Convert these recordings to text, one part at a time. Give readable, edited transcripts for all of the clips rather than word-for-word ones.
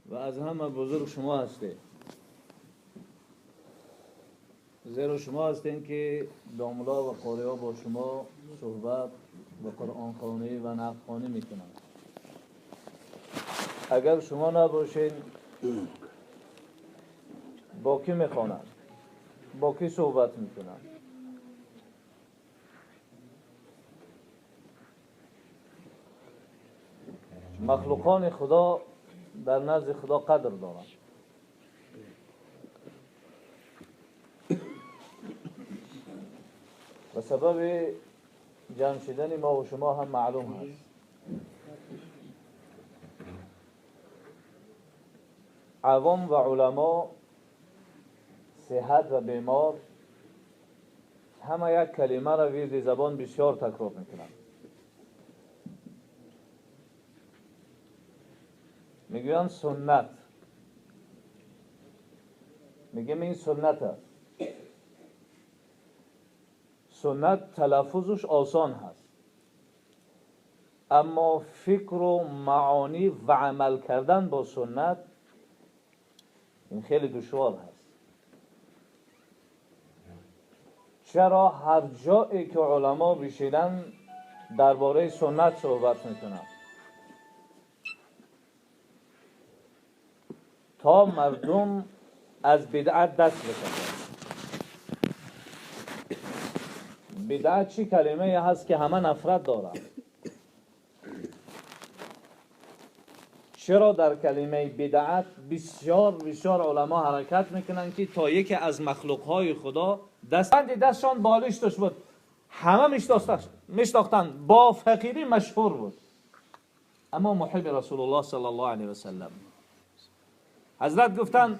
و از همه بزرگ شما هستید، زیرا شما هستین که داملا و قاری با شما صحبت و قرآن خوانی و نقد خوانی میکنند. اگر شما نباشین با کی میخوانند؟ با کی صحبت میکنند؟ مخلوقان خدا در نزد خدا قدر دارند. و سبب جمع شدن ما و شما هم معلوم هست. عوام و علما، صحت و بیمار، همه یک کلمه را ورد زبان بسیار تکرار میکنند. میگویند سنت. میگیم این سنت است. سنت تلفظش آسان هست، اما فکر و معانی و عمل کردن با سنت این خیلی دشوار هست. چرا هر جایی که علما بشینن درباره سنت صحبت میکنن تا مردم از بدعت دست بکشند. بدعت چی کلمه هست که همه نفرت دارند. چرا در کلمه بدعت بسیار بسیار علما حرکت میکنن که تا یکی از مخلوقهای خدا دستشان بالش داشت بود، همه میشناختن، با فقیری مشهور بود، اما محب رسول الله صلی الله علیه و سلم. حضرت گفتن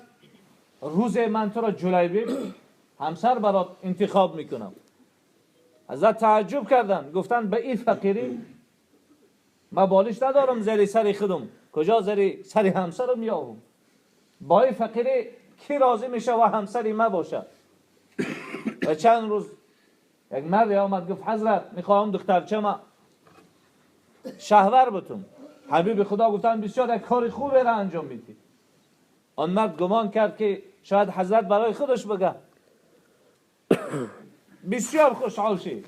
روز من تو را جلیبیب همسر برات انتخاب میکنم. حضرت تعجب کردن، گفتن به این فقیری من بالش ندارم زیر سر خودم، کجا زیر سر همسرم یاهم؟ با این فقیری کی راضی میشه و همسری ما باشه؟ و چند روز یک مردی آمد گفت حضرت میخواهم دخترچه ما شهور بتون. حبیب خدا گفتن بسیار یک کار خوبی را انجام میدی. آن مرد گمان کرد که شاید حضرت برای خودش بگه. بسیار خوشحال شد.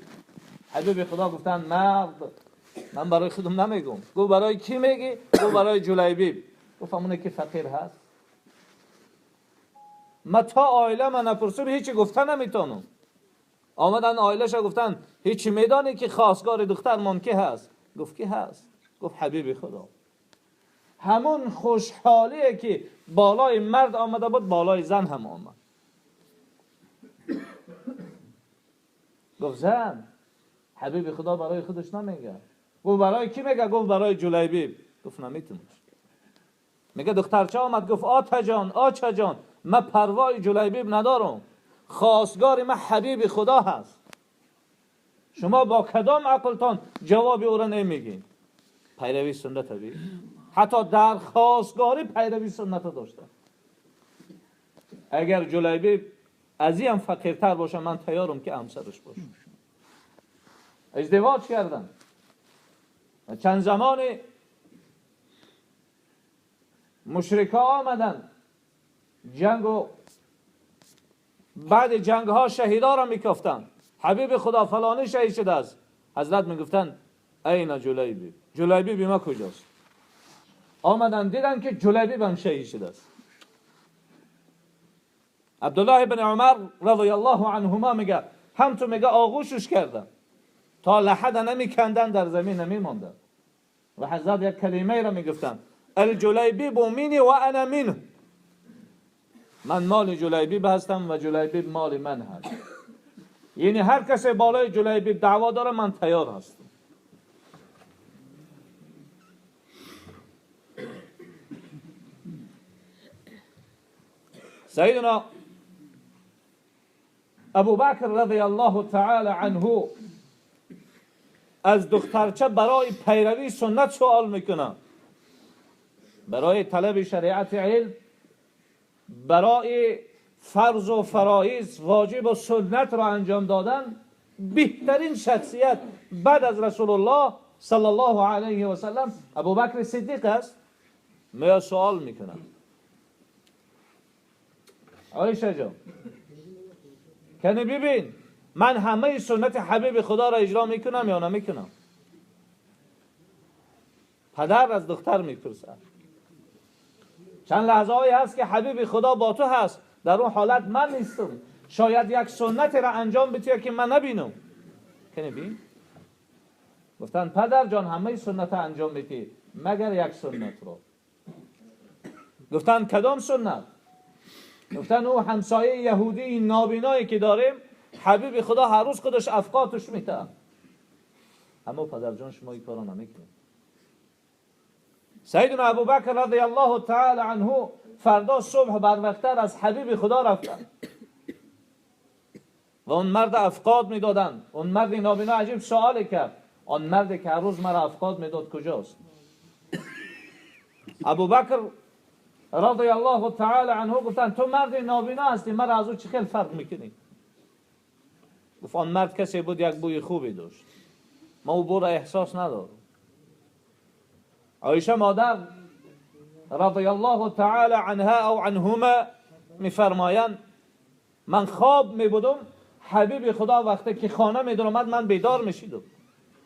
حبیب خدا گفتن مرد من برای خودم نمیگم. گفت برای کی میگی؟ گفت برای جلیبیب. گفت همونه که فقیر هست. من تا آیله من نپرسم هیچی گفته نمیتونم. آمدن آیله شا گفتن هیچی میدانی که خواستگار دختر من کی هست؟ گفت کی هست؟ گفت حبیب خدا. همون خوشحالیه که بالای مرد آمده بود بالای زن هم آمد. گفت زن حبیب خدا برای خودش نمیگه. گفت برای کی میگه؟ گفت برای جلیبیب. گفت نمیتونم. میگه دخترچه آمد گفت آتا جان آچا جان من پروای جلیبیب ندارم، خواستگار من حبیب خدا هست. شما با کدام عقلتان جواب او را نمیگین؟ پیروی سنت بی، حتی در خواستگاری پیروی سنت داشته. اگر جلیبیب از این فقیرتر باشه من تیارم که همسرش باشم. ازدواج کردن و چند زمان مشرکا آمدن جنگ و بعد جنگ ها شهیدا را میکفتن. حبیب خدا فلانی شهید شده است. حضرت میگفتن اینا جلیبیب، جلیبیب ما کجاست؟ آمدن دیدن که جلیبیب هم شهید شده است. عبدالله بن عمر رضی الله عنهما میگه هم تو میگه آغوشش کردن تا لحد نمیکندن در زمین نمیماندن. و حضرت یک کلمه را میگفتن الجلیبیب منی و انا منه، من مال جلیبیب هستم و جلیبیب مال من هست. یعنی هر کسی بالای جلیبیب دعوا داره من تیار هستم. سیدنا ابوبکر رضی الله تعالی عنه از دخترچه برای پیروی سنت سوال میکنه، برای طلب شریعت علم، برای فرض و فرایض واجب و سنت را انجام دادن. بهترین شخصیت بعد از رسول الله صلی الله علیه و سلم ابوبکر صدیق است. می سوال میکنم عایشه جان، کنی ببین من همه سنت حبیب خدا را اجرا میکنم یا نمیکنم؟ پدر از دختر میپرسد. چند لحظه هایی هست که حبیب خدا با تو هست، در اون حالت من نیستم، شاید یک سنت را انجام بده که من نبینم. کنی ببین؟ گفتن پدر جان همه سنت انجام میدی مگر یک سنت رو. گفتن کدام سنت؟ گفتن او همسایه یهودی نابینایی که داریم، حبیب خدا هر روز خودش افقاتش میته. اما پدر جان شما این کارو نمیکنید. سیدنا ابوبکر رضی الله تعالی عنه فردا صبح بر وقتر از حبیب خدا رفتن و اون مرد افقاد میدادن. اون مرد نابینا عجیب سوال کرد، آن مرد که هر روز مرا افقاد میداد کجاست؟ ابوبکر رضی الله تعالی عنه گفتن تو مرد نابینا هستی، مرا از او چه خیلی فرق میکنی؟ گفت آن مرد کسی بود یک بوی خوبی داشت، ما او بو را احساس ندارم. عایشه مادر رضی الله تعالی عنها او عنهما میفرمایند من خواب میبودم، حبیب خدا وقتی که خانه میدرآمد من بیدار میشیدم.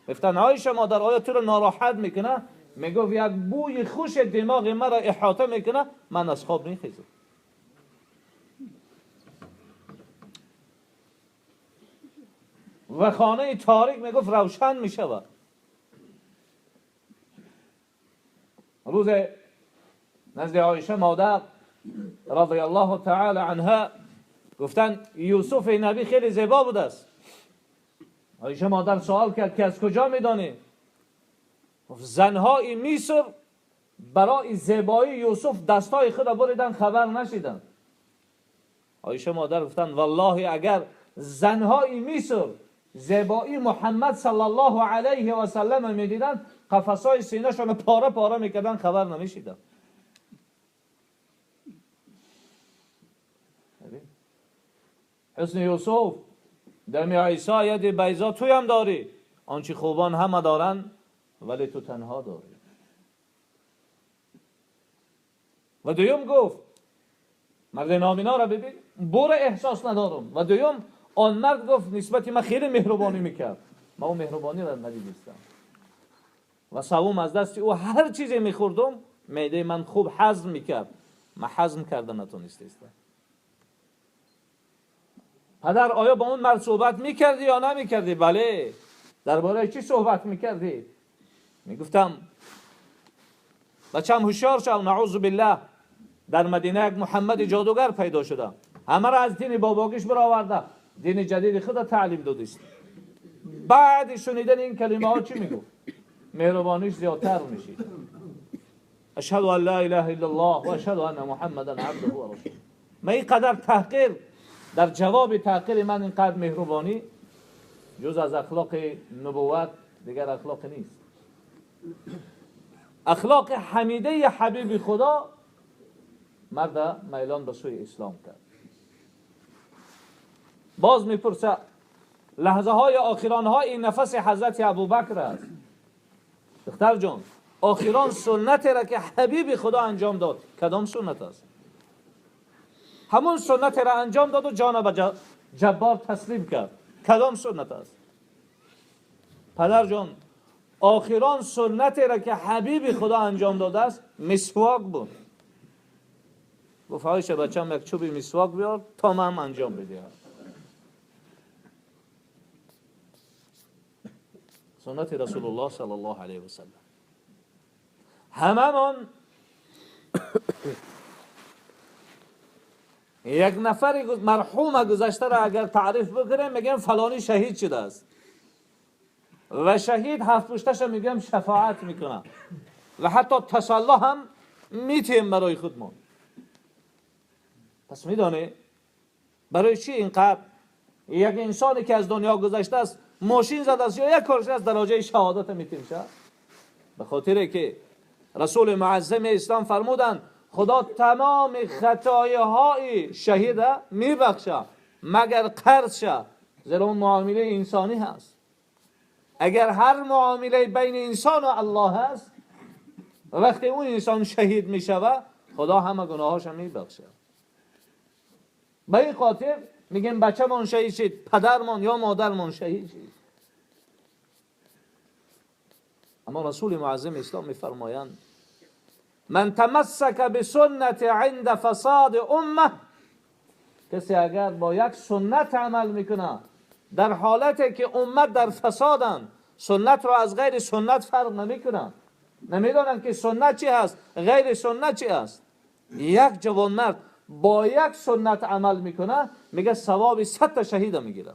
گفتن عایشه مادر آیا تو رو ناراحت میکنه؟ میگفت یک بوی خوش دماغ مرا احاطه میکنه، من از خواب میخیزم. و خانه تاریک میگفت روشن میشود. روز نزد عایشه مادر رضی الله تعالی عنها گفتن یوسف نبی خیلی زیبا بوده است. عایشه مادر سوال کرد که از کجا میدانی؟ زنهای مصر برای زیبایی یوسف دستای خود بریدن، خبر نشیدن. عایشه مادر گفتن والله اگر زنهای مصر زیبایی محمد صلی الله علیه و سلم میدیدن، قفسای سینه‌شان پاره پاره میکردن، خبر نمیشیدن. حسن یوسف دم عیسی ید بیضا توی هم داری، آنچه خوبان همه دارن ولی تو تنها داری. و دویم گفت مرد نابینا را ببین، بور احساس ندارم. و دویم آن مرد گفت نسبت من خیلی مهربانی میکرد، من اون مهربانی را ندیدستم. و سوم از دست او هر چیزی میخوردم معده من خوب هضم میکرد، من هضم کرده نتونستم. پدر آیا با اون مرد صحبت میکردی یا نمیکردی؟ بله. درباره چی صحبت میکردی؟ میگفتم بچم هوشیار شو، نعوذ بالله در مدینه یک محمد جادوگر پیدا شده، همه را از دین باباگیش برآورده، دین جدید خود تعلیم داده است. بعد شنیدن این کلمه ها چی میگفت؟ مهربانیش زیادتر میشید. اشهد ان لا اله الا الله و اشهد ان محمدا عبده و رسوله. من اینقدر تحقیر، در جواب تحقیر من اینقدر مهربانی، جز از اخلاق نبوت دیگر اخلاق نیست. اخلاق حمیده حبیب خدا مرد میلان به سوی اسلام کرد. باز میپرسه لحظه های آخران های نفس حضرت ابوبکر است. دختر جان آخران سنت را که حبیب خدا انجام داد کدام سنت است؟ همون سنت را انجام داد و جان به جبار تسلیم کرد. کدام سنت است؟ پدر جان آخران سنت را که حبیب خدا انجام داده است مسواک بود. گفت عایشه بچه‌م یک چوب مسواک بیار تا من انجام بدهم. سنت رسول الله صلی الله علیه و سلم. هممان یک نفر مرحوم گذشته را اگر تعریف بکنیم میگیم فلانی شهید شده است و شهید هفت پشتش میگیم شفاعت میکنه و حتی تسلا هم میتیم برای خودمون. پس میدانی برای چی اینقدر یک انسانی که از دنیا گذشته است ماشین زده است یا یک کارش از درجه شهادت میتیم شد؟ به خاطر که رسول معظم اسلام فرمودند خدا تمام خطایهای شهید میبخشه مگر قرض شه، زیرا اون معامله انسانی هست. اگر هر معامله بین انسان و الله هست و وقتی اون انسان شهید میشوه خدا همه گناهاش میبخشه. به این خاطر میگیم بچه‌مان شهید شد، پدرمان یا مادرمان شهید شد. اما رسول معظم اسلام میفرمایند من تمسک بسنت عند فساد امه، کسی اگر با یک سنت عمل میکنه در حالتی که امت در فسادن، سنت را از غیر سنت فرق نمیکنن، نمیدونن که سنت چی هست غیر سنت چی هست. یک جوانمرد با یک سنت عمل میکنه میگه ثواب 100 تا شهید میگیره.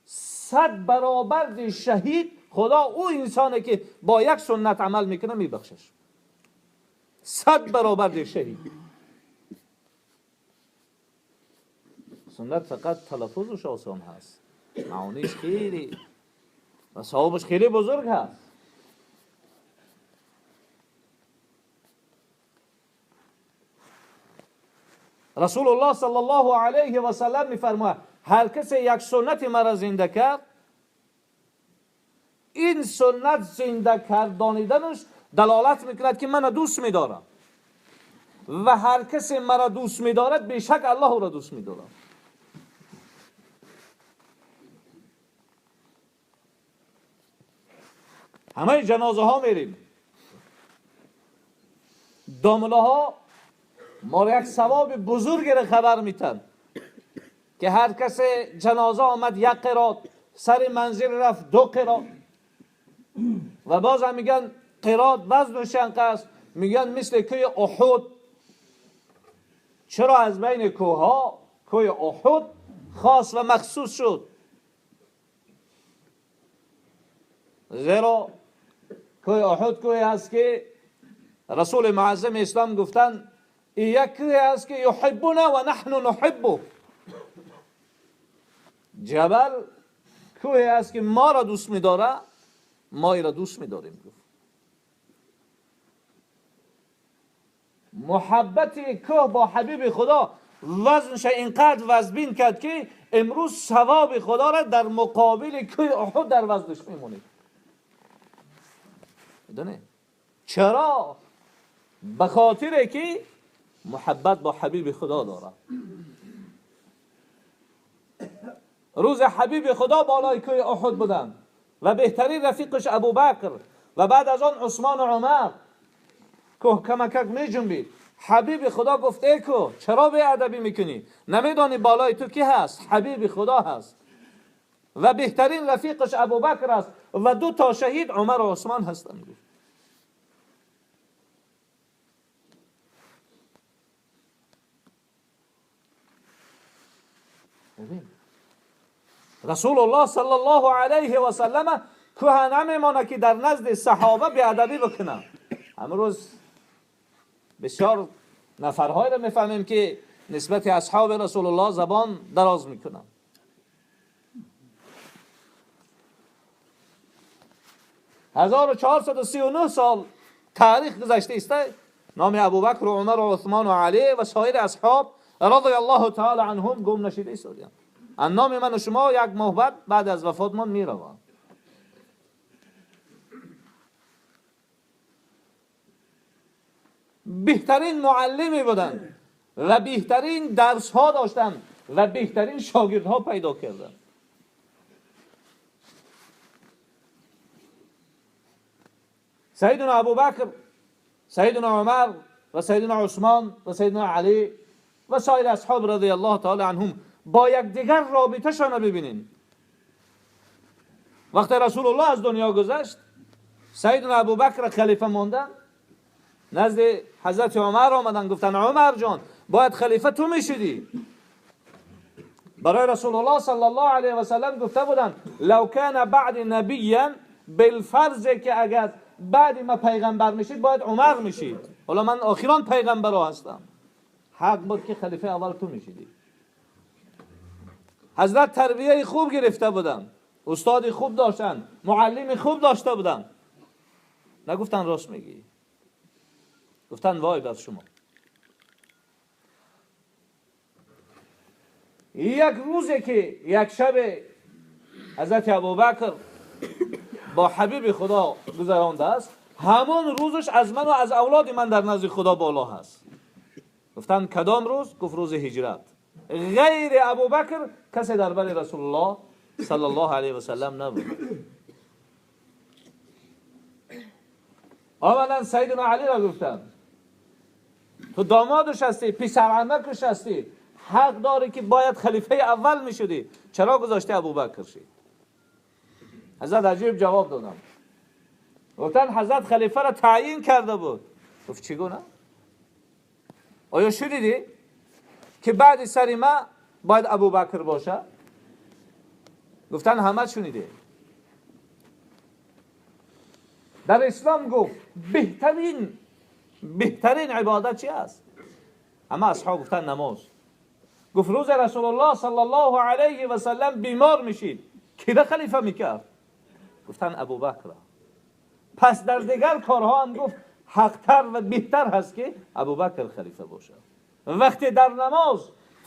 100 برابر شهید خدا او انسانه که با یک سنت عمل میکنه میبخشش. 100 برابر شهید. سنت فقط تلفظش آسان هست، معانیش خیلی و ثوابش خیلی بزرگ هست. رسول الله صلی الله علیه و سلم میفرماید هر کسی یک سنت مرا زنده کرد، این سنت زنده کردانیدنش دلالت میکند که من دوست میدارم و هر کسی مرا دوست میدارد بیشک الله او را دوست میدارد. همه جنازه ها میریم، دامله ها ما را یک ثواب بزرگ را خبر میتن که هر کس جنازه آمد یک قرات، سر منزل رفت 2 قرات، و باز هم میگن قرات وزنش انقدر، میگن مثل کوه احد. چرا از بین کوه کوه احد خاص و مخصوص شد؟ زیرا کوه احد کوه هست که رسول معظم اسلام گفتن یک کوه هست که یحبنا و نحن نحبه. جبل کوه هست که ما را دوست میداره، ما را دوست میداریم. گفت محبت کوه با حبیب خدا وزنش اینقدر وزنین کرد که امروز ثواب خدا را در مقابل کوه احد در وزنش میمونید. میدونی چرا؟ به خاطر که محبت با حبیب خدا داره. روز حبیب خدا بالای کوه احد بودن و بهترین رفیقش ابوبکر و بعد از آن عثمان و عمر. کوه کمکک می جنبید. حبیب خدا گفت ای کوه چرا بی ادبی میکنی؟ نمیدانی بالای تو کی هست؟ حبیب خدا هست و بهترین رفیقش ابوبکر است و 2 تا شهید عمر و عثمان هستند. گفت رسول الله صلی الله علیه و سلم کوه نمیمانه که در نزد صحابه بی ادبی بکنه. امروز بسیار نفرهایی را میفهمیم که نسبت اصحاب رسول الله زبان دراز میکنن. 1439 سال تاریخ گذشته است. نام ابوبکر و عمر و عثمان و علی و سایر اصحاب رضی الله تعالی عنهم گم نشده است. نام من و شما یک ماه بعد از وفات من میروند. بهترین معلمی بودند و بهترین درس ها داشتند و بهترین شاگردها پیدا کردند. سیدنا ابوبکر، سیدنا عمر و سیدنا عثمان و سیدنا علی و سایر اصحاب رضی الله تعالی عنهم با یکدیگر رابطه شان را ببینین. وقتی رسول الله از دنیا گذشت، سیدنا ابوبکر خلیفه ماندن، نزد حضرت عمر آمدن، گفتن عمر جان باید خلیفه تو میشدی. برای رسول الله صلی الله علیه و سلم گفته بودن لو کان بعد نبیا بالفرض که اگر بعد ما پیغمبر میشید باید عمر میشید، حالا من آخران پیغمبر هستم، حق بود که خلیفه اول تو میشیدی. حضرت تربیه خوب گرفته بودن، استاد خوب داشتن، معلم خوب داشته بودن. نگفتن راست میگی، گفتن وای بر شما. یک روزی که یک شب حضرت ابوبکر با حبیب خدا گذرانده است، همون روزش از من و از اولاد من در نزد خدا بالا هست. گفتن کدام روز؟ گفت روز هجرت. غیر ابوبکر کسی در بر رسول الله صلی الله علیه و سلم نبود. آمدن سیدنا علی را گفتن تو دامادش هستی، پسر عمکش هستی، حق داری که باید خلیفه اول میشدی، چرا گذاشتی ابوبکر شی؟ حضرت عجیب جواب دادم. گفتن حضرت خلیفه را تعیین کرده بود. گفت چگونه؟ آیا شنیدی که بعد سر ما باید ابوبکر باشه؟ گفتن همه شنیده. در اسلام گفت بهترین عبادت چی است؟ همه اصحاب گفتن نماز. گفت روز رسول الله صلی الله علیه و سلم بیمار میشید، کی را خلیفه میکرد؟ گفتن ابوبکر. پس در دیگر کارها هم گفت حقتر و بهتر هست که ابوبکر خلیفه باشه. وقتی در نماز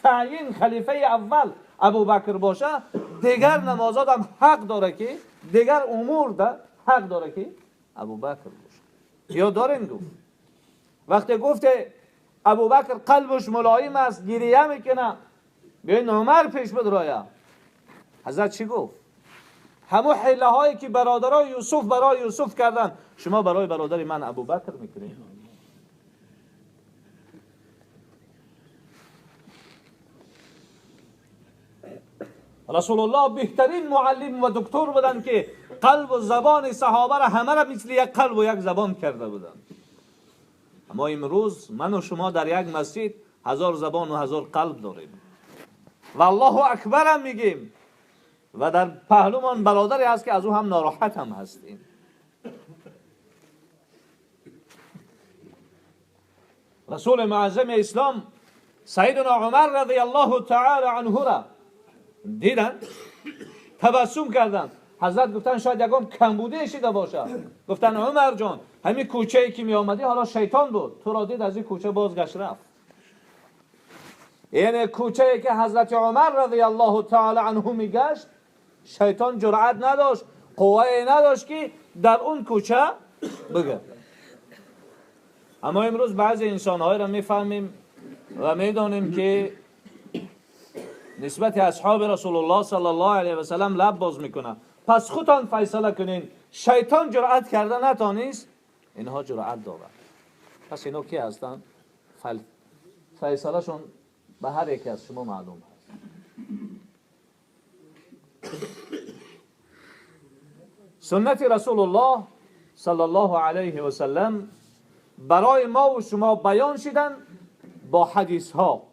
تعیین خلیفه اول ابوبکر باشه، دیگر نمازات هم حق داره که دیگر امور ده حق داره که ابوبکر باشه. یا دارین گفت وقتی گفت ابوبکر قلبش ملایم است، گریه میکنه، بیاین عمر پیش بدرایا. حضرت چی گفت؟ همون حیله هایی که برادرای یوسف برای یوسف کردن، شما برای برادر من ابوبکر میکنید. رسول الله بهترین معلم و دکتر بودن که قلب و زبان صحابه را همه را مثل یک قلب و یک زبان کرده بودن. اما امروز من و شما در یک مسجد 1000 زبان و 1000 قلب داریم و الله اکبر هم میگیم و در پهلومان برادری هست که از او هم ناراحت هم هستیم. رسول معظم اسلام سیدنا عمر رضی الله تعالی عنه را دیدن، تبسم کردن. حضرت گفتن شاید یکم کمبوده شده باشه. گفتن عمر جان، همین کوچه ای که می آمدی حالا شیطان بود، تو را دید از این کوچه بازگشت رفت. یعنی کوچه ای که حضرت عمر رضی الله تعالی عنه میگشت، شیطان جرأت نداشت، قوه نداشت که در اون کوچه بگه. اما امروز بعضی انسان‌ها را میفهمیم و میدانیم که نسبت اصحاب رسول الله صلی الله علیه و سلم لب باز میکنه. پس خودتان فیصله کنین، شیطان جرأت کرده نتانیست، اینها جرأت دارن. پس اینا کی هستن؟ فیصله شون به هر یکی از شما معلوم هست. سنت رسول الله صلی الله علیه و سلم برای ما و شما بیان شدن با حدیث ها.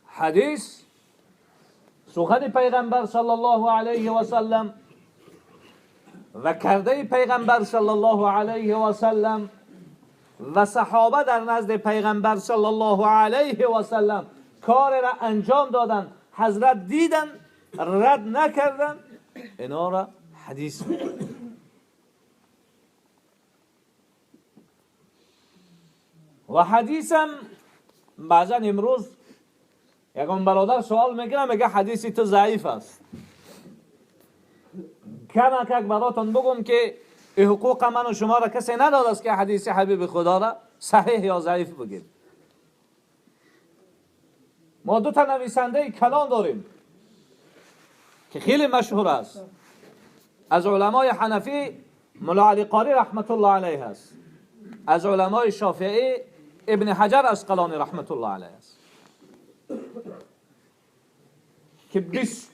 حدیث سخن پیغمبر صلی الله علیه و سلم و کرده پیغمبر صلی الله علیه و سلم و صحابه در نزد پیغمبر صلی الله علیه و سلم کار را انجام دادن، حضرت دیدن، رد نکردن، اینا را حدیث میگن. و حدیثم بعضا امروز یکم برادر سوال میکنه، میگه حدیثی تو ضعیف است. کمک براتون بگم که حقوق من و شما را کسی نداد است که حدیث حبیب خدا را صحیح یا ضعیف بگیم. ما دو تا نویسنده کلان داریم که خیلی مشهور است، از علمای حنفی ملا علی قاری رحمت الله علیه است، از علمای شافعی ابن حجر عسقلانی رحمت الله علیه است، که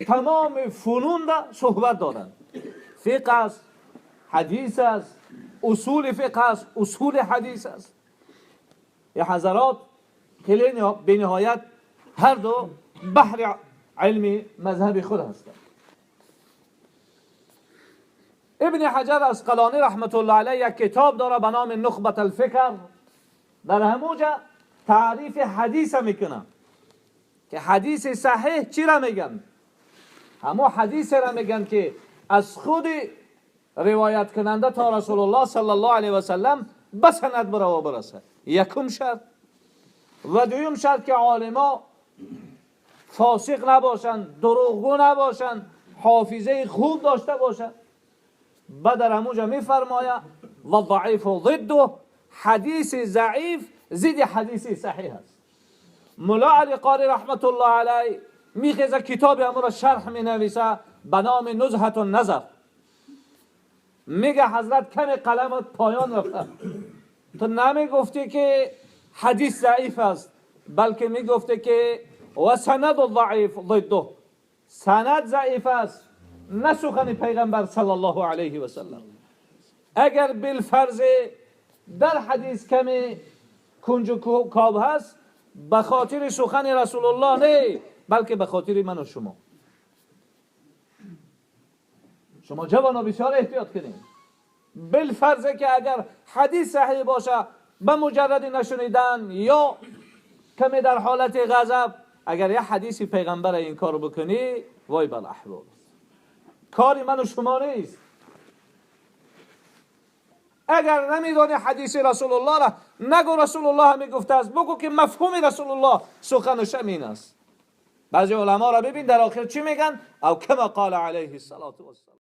تمام فنون را صحبت دارند. فقه است، حدیث است، اصول فقه است، اصول حدیث است. یه حضرات خیلی به نهایت هر دو بحر علمی مذهب خود هستند. ابن حجر عسقلانی رحمت الله علیه یک کتاب داره به نام نخبة الفکر، در همونجا تعریف حدیث میکنه که حدیث صحیح چی را میگن؟ همون حدیث را میگن که از خود روایت کننده تا رسول الله صلی الله علیه و سلم به سند بره و برسه. یکم شرط. و دویم شرط که عالما فاسق نباشند، دروغگو نباشند، حافظه خوب داشته باشند. بعد در همونجا میفرماید و ضعیف ضده، حدیث ضعیف ضد حدیث صحیح است. ملا علی قاری رحمت الله علیه میخیزه کتاب امو را شرح می نویسه به نام نزهت النظر. میگه حضرت کمی قلمت پایان رفته، تو نمیگفتی که حدیث ضعیف است، بلکه میگفتی که و سند ضعیف ضده، سند ضعیف است، نه سخن پیغمبر صلی الله علیه و سلم. اگر بالفرض در حدیث کمی کنج و کاب هست، به خاطر سخن رسول الله نه، بلکه به خاطر من و شما. شما جوانا بسیار احتیاط کنید. بالفرض که اگر حدیث صحیح باشه، به مجرد نشنیدن یا کمی در حالت غضب اگر یه حدیث پیغمبر این کارو بکنی، وای بر احوال. کاری من و شما نیست. اگر نمیدانی حدیث رسول الله را، نگو رسول الله میگفته است، بگو که مفهوم رسول الله سخنش همین است. بعضی علما را ببین در آخر چی میگن؟ او کما قال علیه الصلاة والسلام.